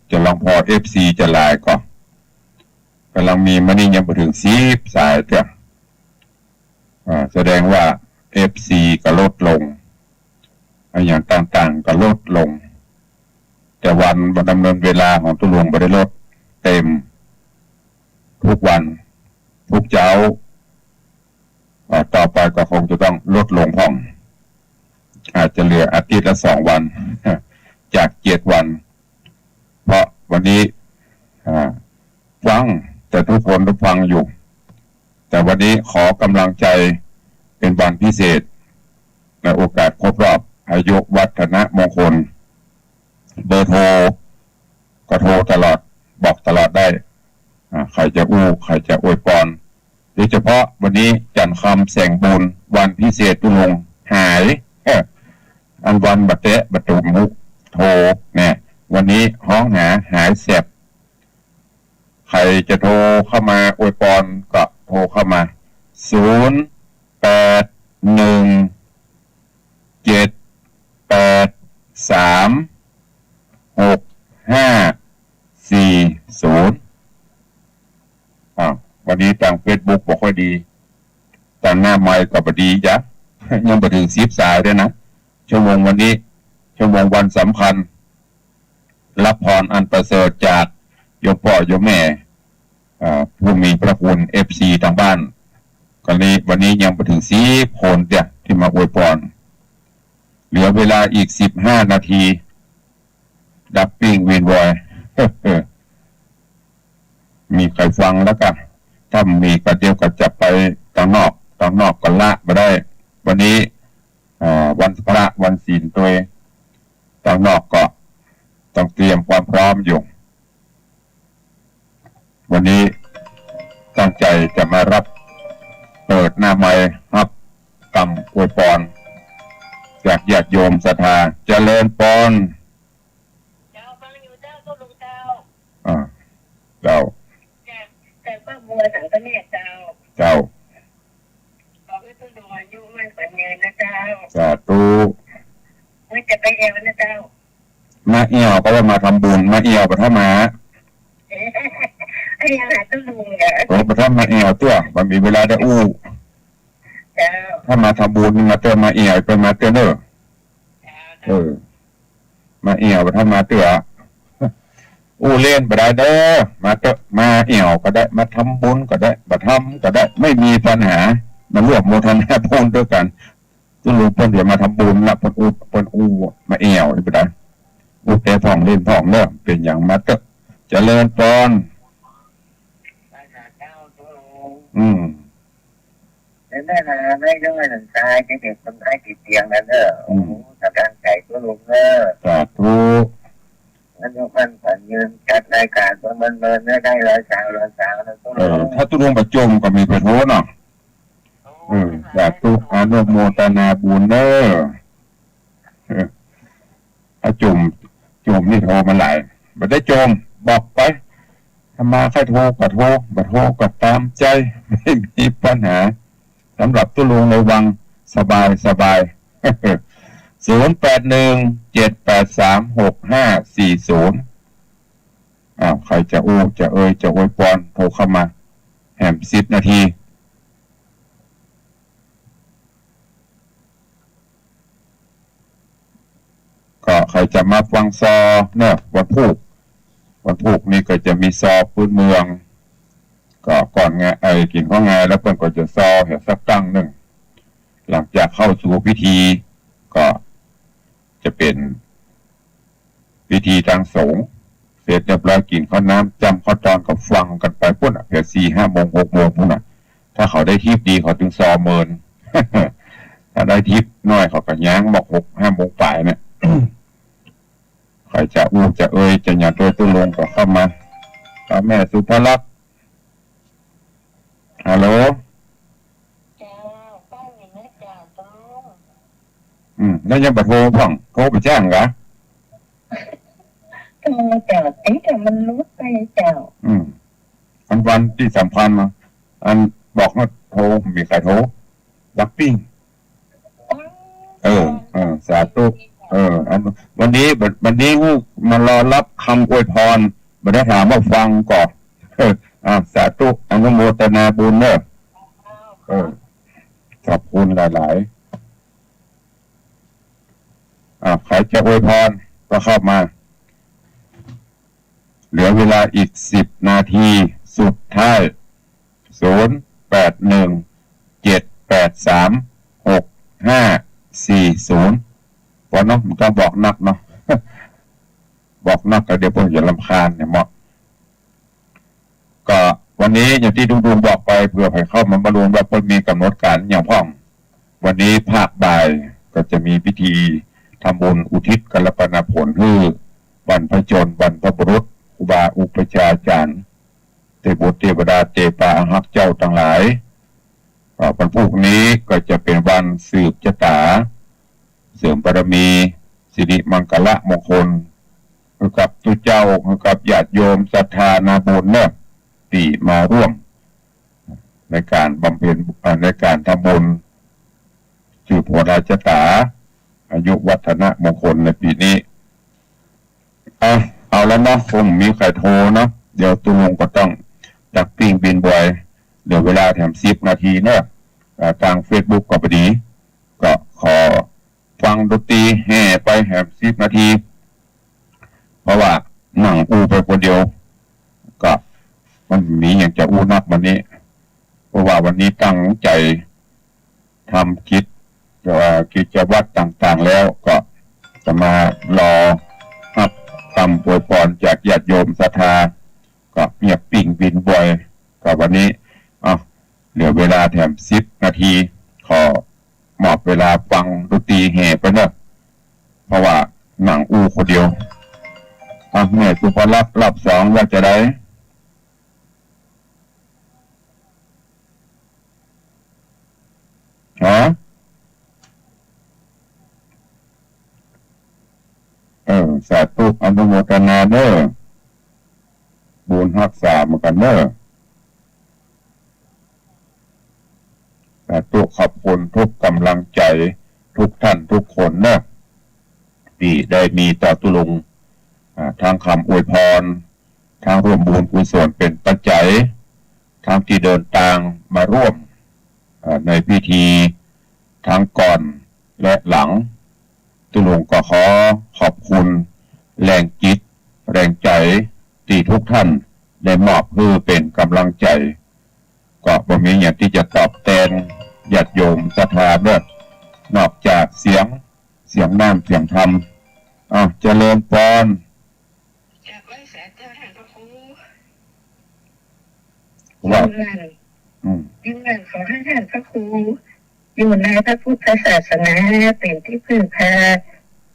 จะลองผ่อ เอฟซี จะหลายก่อ ก่ำลังมี มื้อนี้ยังบ่เถิงสิบสายเตื้อ อ่า แสดงว่า เอฟซี ก็ลดลง อะหยังต่างๆ ก็ลดลง แต่วันดำเนินเวลาของตุ๊ลุงบ่ได้ลด เต็ม ทุกวัน ทุกเจ๊า อ่า ต่อไปก็คงจะต้องลดลงพ่อง อาจจะเหลืออาทิตย์ละสองวัน จากเจ็ดวัน เพราะวันนี้ อ่า ฟัง แต่ทุกคนก็ฟังอยู่ แต่วันนี้ขอกำลังใจเป็นวันพิเศษ ในโอกาสครบรอบอายุวัฒนมงคล เบอร์โทรก็โทรตลอด บอกตลอดได้ อ่า ใผจะอู้ ใผจะอวยปอน โดยเฉพาะวันนี้จันทร์คำแสงบุญ วันพิเศษตุ๊ลุงหาย เอ้อ อันวันบ่แตะบ่ตูมมุโทรเนี่ย วันนี้ฮ้องหาหายแสบ ใผจะโทรเข้ามาอวยปอนก็โทรเข้ามา ศูนย์แปดหนึ่ง เจ็ดแปดสาม หกห้าสี่ศูนย์ อ้าว วันนี้ตางเฟซบุ๊กบ่ค่อยดี ตางหน้าไมค์ก็บ่ดีจ๊ะ ยังบ่เถิงสิบสายเตื้อนะ ชั่วโมงวันนี้ ชั่วโมงวันสำคัญ รับพรอันประเสริฐจากโยมป้อโยมแม่ อ่า ผู้มีพระคุณ เอฟซี ตางบ้าน ก็นี้ วันนี้ยังบ่เถิงสิบคนเตื้อตี้มาอวยปอน เหลือเวลาอีกสิบห้านาที ดับปิ้งวินวอย มีใผฟังแล้วกะ ถ้ามีก็เดี๋ยวก็จะไปตางนอก ตางนอกก็ละบ่ได้ วันนี้ อ่า วันพระวันศีลตวย ตางนอกก็ต้องเตรียมความพร้อมอยู่ วันนี้ตั้งใจ๋จะมารับ เปิดหน้าไมค์ฮับกำอวยปอนจากญาติโยมศรัทธา เจริญปอน เจ้า ฟังอยู่เจ้า ตุ๊ลุงเจ้า อ่า เจ้า จาก จากป้าบัวสังคเนตรเจ้า เจ้า ขอหื้อตุ๊ลุงอายุมั่นขวัญยืนนะเจ้า สาธุ ว่าจะไปแอวนะเจ้า มาแอวก็ว่ามาทำบุญ มาแอวบ่าถ้ามา ไอ้ยังหาตุ๊ลุงเนี่ย โอ้ บ่าถ้ามาแอวเตื้อ บ่มีเวลาได้อู้ เจ้า ถ้ามาทำบุญมาเตื้อ มาแอวไปมาเตื้อเน่อ เจ้า เออ มาแอวบ่าถ้ามาเตื้อ อู้เล่นบ่ได้เด้อ มาเตื้อ มาแอวก็ได้ มาทำบุญก็ได้ บ่าทำก็ได้ ไม่มีปัญหา มาร่วมโมทนาบุญตวยกั๋น ตุ๊ลุงเปิ้นเดี๋ยวมาทำบุญละ เปิ้นอู้ เปิ้นอู้มาแอวบ่ได้ อู้แต่พ่องเล่นพ่องเน่อ เป๋นหยังมาเตื้อ เจริญปอน อืม ในแม่นาไม่ย่อยหนังตาย จะเด็กคนไทยติดเตียงนั่นเนอะ อืม โอ้โห สำคัญใจตุ๊ลุงเนอะ สาธุ อายุมั่นขวัญยืน จัดรายการเปิ้นเมินๆ เนอะ ได้ร้อยสาว ร้อยสาวนะตุ๊ลุง เออ ถ้าตุ๊ลุงบ่จมก็มีไปโทษเนาะ เออ สาธุ อนุโมทนาบุญเนอะ เออ ถ้าจม จมนี่โทษมันหลาย บ่ได้จม บอกไป ถ้ามาใค่โทษก็โทษ บ่โทษก็ต๋ามใจ๋ ไม่มีปัญหา สำหรับตุ๊ลุงในวัง สบายสบาย ศูนย์แปดหนึ่ง เจ็ดแปดสาม หกห้าสี่ศูนย์ อ้าว ใผจะอู้ จะเอ่ย จะอวยปอน โทรเข้ามา แหมสิบนาที ก็ใผจะมาฟังซอเนาะ วันพูก วันพูกนี่ก็จะมีซอพื้นเมือง ก็ก่อนงาน ไอ้ กิ๋นข้าวงายแล้วเปิ้นก็จะซอแหมสักตั้งนึ่ง หลังจากเข้าสู่พิธี ก็จะเป๋น พิธีตางสงฆ์ เสร็จเรียบร้อย กิ๋นข้าวน้ำ จ้ำข้าวตอน ก็ฟังกั๋นไปปู๊นน่ะ เถิงสี่ห้าโมง หกโมงปู๊นน่ะ ถ้าเขาได้ทิพย์ดี เขาตึงซอเมิน ถ้าได้ทิพย์น้อย เขาก็ย้างหมด หกห้าโมงป๋ายเนี่ย ใผจะอู้ จะเอ่ย จะหยัง โตยตุ๊ลุงก็เข้ามา พระแม่สุภลักษณ์ ฮัลโหล เจ้า ป้าอยู่ไหมเจ้าตุ๊ลุง อืม แล้วยังบ่โทรพ่อง โทรไปแจ้งกะ โทรเจ้า เอ๊ะ แต่มันหลุดไปเจ้า อืม อันวันตี้สำคัญมา อันบอกว่าโทร มีใผโทร ดักปิ้ง อ๋อ เออ เออ สาธุ เออ อัน วันนี้ วันนี้มารอรับกำอวยปอน บ่ได้ถามว่าฟังก่อ เออ อ่ะ สาธุ อนุโมทนาบุญเนาะ เออ ขอบคุณหลายๆ อ่ะ ใผจะอวยปอนก็เข้ามา เหลือเวลาอีกสิบนาทีสุดท้าย ศูนย์แปดหนึ่ง เจ็ดแปดสาม หกห้าสี่ศูนย์ ปอเนาะ บ่ต้องบอกนักเนาะ บอกนักก็เดี๋ยวเปิ้นจะรำคาญเนี่ยเนาะ ก็วันนี้อย่างตี้ตุ๊ลุงบอกไป เผื่อใผเข้ามาบ่ฮู้ว่าเปิ้นมีก๋ำหนดก๋านหยังพ่อง วันนี้ภาคบ่ายก็จะมีพิธีทำบุญอุทิศกัลปนาผลหื้อบรรพชน บรรพบุรุษ ครูบาอุปัชฌาย์อาจ๋ารย์ เตวบุตรเตวดา เตปาอาฮักเจ้าตังหลาย อ่า วันพูกนี้ก็จะเป๋นวันสืบจะต๋า เสริมบารมี สิริมังคละมงคล หื้อกับตุ๊เจ้า หื้อกับญาติโยมศรัทธานาบุญเนาะ ตี้มาร่วมในก๋านบำเพ็ญ อ่า ในก๋านทำบุญ สืบหัวราชะต๋า อายุวัฒนมงคลในปี๋นี้ อ่ะ เอาละเนาะ คงมีใผโทรเนาะ เดี๋ยวตุ๊ลุงก็ต้องดักปิ้งบินบวย เหลือเวลาแถมสิบนาทีเนาะ อ่า ตางเฟซบุ๊กก็บ่ดี ก็ขอฟังดนตรีแห่ไปแถมสิบนาที เพราะว่านั่งอู้ไปคนเดียว ก็มันมีหยังจะอู้นักวันนี้ เพราะว่าวันนี้ตั้งใจ๋ ทำกิจ เอ่อ กิจวัตรต่างๆ แล้วก็จะมารอฮับกำอวยปอนจากญาติโยมศรัทธา ก็เยียบปิ้งบินบวย ก็วันนี้ เอ้า เหลือเวลาแถมสิบนาที ขอมอบเวลาฟังดนตรี ไปเนอะ เพราะว่าหนังอู้คนเดียว อ่ะ แม่สุภลักษณ์รอบสองว่าจะได ฮะ เออ สาธุ อนุโมทนาเน้อ บุญฮักษาเหมือนกั๋นเน้อ สาธุ ขอบคุณทุกกำลังใจ๋ ทุกท่านทุกคนเน้อ ตี้ได้มีต่อตุ๊ลุง อ่า ทั้งกำอวยพร ทั้งร่วมบุญกุศลเป๋นปัจจัย ทั้งตี้เดินตางมาร่วม อ่า ในพิธี ทั้งก่อนและหลัง ตุ๊ลุงก็ขอขอบคุณแรงจิต แรงใจ๋ ตี้ทุกท่านได้มอบหื้อเป๋นกำลังใจ๋ ก็บ่มีหยังตี้จะตอบแตนญาติโยมศรัทธาเน้อ นอกจากเสียง เสียงน้ำ เสียงธรรม อ่ะ เจริญปอน กราบไหว้สาธุท่านพระครู ว่า อยู่นั่น อืม อยู่นั่นขอหื้อท่านพระครู อยู่ในพระพุทธศาสนาเป๋นตี้พึ่งพา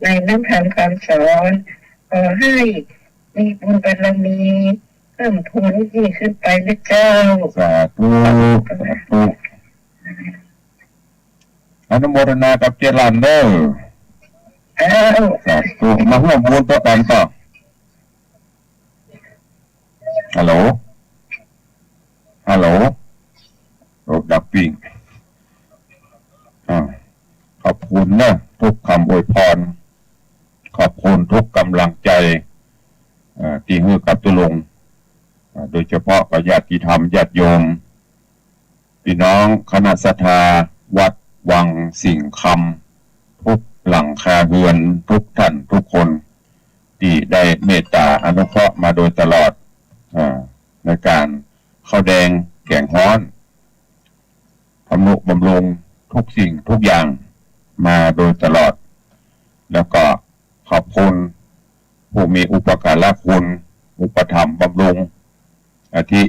ในน้ำธรรมคำสอน ขอหื้อมีบุญบารมี เพิ่มพูนยิ่งขึ้นไปนะเจ้า สาธุ สาธุ อนุโมทนากับเจ๊รันเน้อ เอ้า สาธุ มาร่วมบุญตวยกั๋นก่อ ฮัลโหล ฮัลโหล โอ้ ดับปิ้ง อ่า ขอบคุณเน้อ ทุกกำอวยพร ขอบคุณทุกกำลังใจ๋ อ่า ตี้หื้อกับตุ๊ลุง อ่า โดยเฉพาะกับญาติธรรม ญาติโยม ปี้น้องคณะศรัทธาวัดวังสิงห์คำ ทุกหลังคาเฮือน ทุกท่านทุกคน ตี้ได้เมตต๋าอนุเคราะห์มาโดยตลอด อ่า ในก๋านข้าวแดงแก๋งฮ้อน ทำนุบำรุงทุกสิ่งทุกอย่างมาโดยตลอด แล้วก็ขอบคุณผู้มีอุปการะคุณ อุปถัมภ์บำรุง อาทิ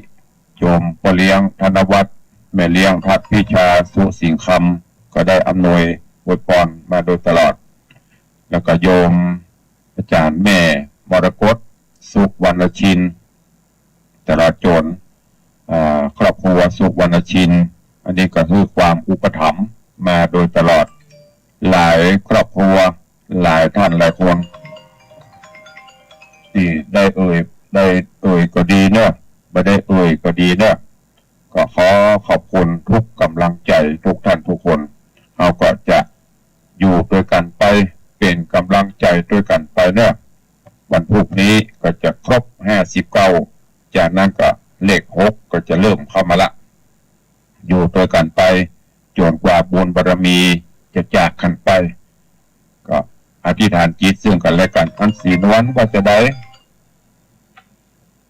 โยมป้อเลี้ยงธนวัฒน์ แม่เลี้ยงทัดพิชา สุสิงห์คำ ก็ได้อำนวยอวยพรมาโดยตลอด แล้วก็โยมอาจ๋ารย์แม่มรกต สุวรรณชิน ตลอดจ๋น อ่า ครอบครัวสุวรรณชิน อันนี้ก็หื้อความอุปถัมภ์มาโดยตลอด หลายครอบครัว หลายท่านหลายคน ตี้ได้เอ่ย ได้เอ่ยก็ดีเน้อ บ่ได้เอ่ยก็ดีเน้อ ก็ขอขอบคุณทุกกำลังใจ๋ทุกท่านทุกคน เฮาก็จะอยู่ตวยกั๋นไป เป๋นกำลังใจ๋ตวยกั๋นไปเน้อ วันพุธนี้ก็จะครบห้าสิบเก้า จากนั้นก็เลขหกก็จะเริ่มเข้ามาละ อยู่ตวยกั๋นไป จ๋นกว่าบุญบารมีจะจากกั๋นไป ก็อธิษฐานจิตซึ่งกั๋นและกั๋น อันศรีนวลว่าจะได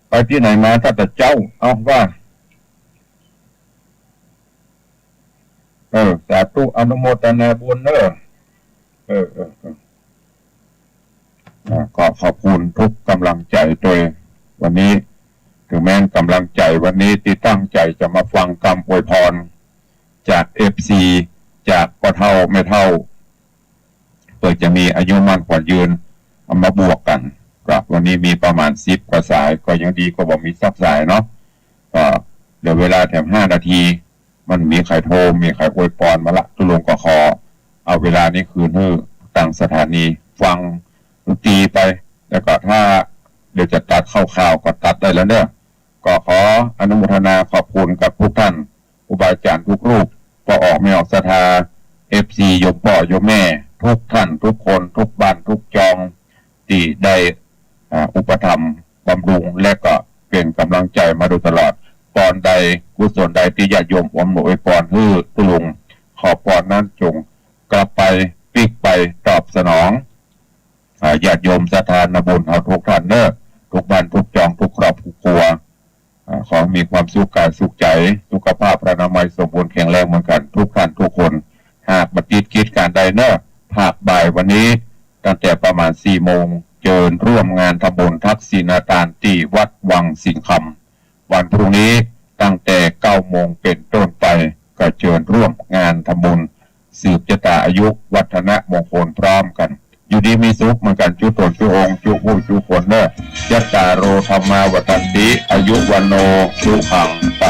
ไปตี้ไหนมาตั้งแต่เจ๊า เอ้าว่า เออ สาธุ อนุโมทนาบุญเน้อ เออ เออ เออ อ่า ก็ขอบคุณทุกกำลังใจ๋ตวย วันนี้ ถึงแม้นกำลังใจ๋วันนี้ตี้ตั้งใจ๋จะมาฟังกำอวยพร จากเอฟซี จากป้อเฒ่าแม่เฒ่า เปื้อจะมีอายุมั่นขวัญยืน เอามาบวกกั๋น ก็วันนี้มีประมาณสิบกว่าสาย ก็ยังดีกว่าบ่มีสักสายเนาะ ก็เหลือเวลาแถมห้านาที มันมีใผโทร มีใผอวยพรมาละ ตุ๊ลุงก็ขอเอาเวลานี้คืนหื้อตางสถานี ฟังดนตรีไป แล้วก็ถ้าเดี๋ยวจะตัดเข้าข่าวก็ตัดได้แล้วเน้อ ก็ขออนุโมทนาขอบคุณกับทุกท่าน ครูบาอาจ๋ารย์ทุกรูป ป้อออกแม่ออกศรัทธา เอฟซี โยมป้อโยมแม่ ทุกท่านทุกคน ทุกบ้านทุกจอง ตี้ได้ อ่า อุปถัมภ์บำรุง และก็เป๋นกำลังใจ๋มาโดยตลอด ปอนใดกุศลใดตี้ญาติโยมอำนวยอวยพรหื้อตุ๊ลุง ขอปอนนั้นจงกลับไป ปิ๊กไป ตอบสนอง อ่า ญาติโยมศรัทธานาบุญเฮาทุกท่านเน้อ ทุกบ้านทุกจอง ทุกครอบทุกครัว อ่า ขอมีความสุขกายสุขใจ๋ สุขภาพพรรณนามัยสมบูรณ์แข็งแรงเหมือนกั๋นทุกท่านทุกคน หากบ่ติดกิจก๋านใดเน้อ ภาคบ่ายวันนี้ ตั้งแต่ประมาณสี่โมง เจิญร่วมงานทำบุญทักษิณาทานตี้วัดวังสิงห์คำ วันพรุ่งนี้ตั้งแต่เก้าโมงเป๋นต้นไป ก็เจิญร่วมงานทำบุญ สืบจะต๋าอายุวัฒนะมงคลพร้อมกั๋น อยู่ดีมีสุขเหมือนกั๋นจุ๊ต๋นจุ๊องค์ จุ๊ผู้จุ๊คนเน่อ จัตตาโร ธัมมา วัฑฒันติ อายุ วัณโณ สุขัง พ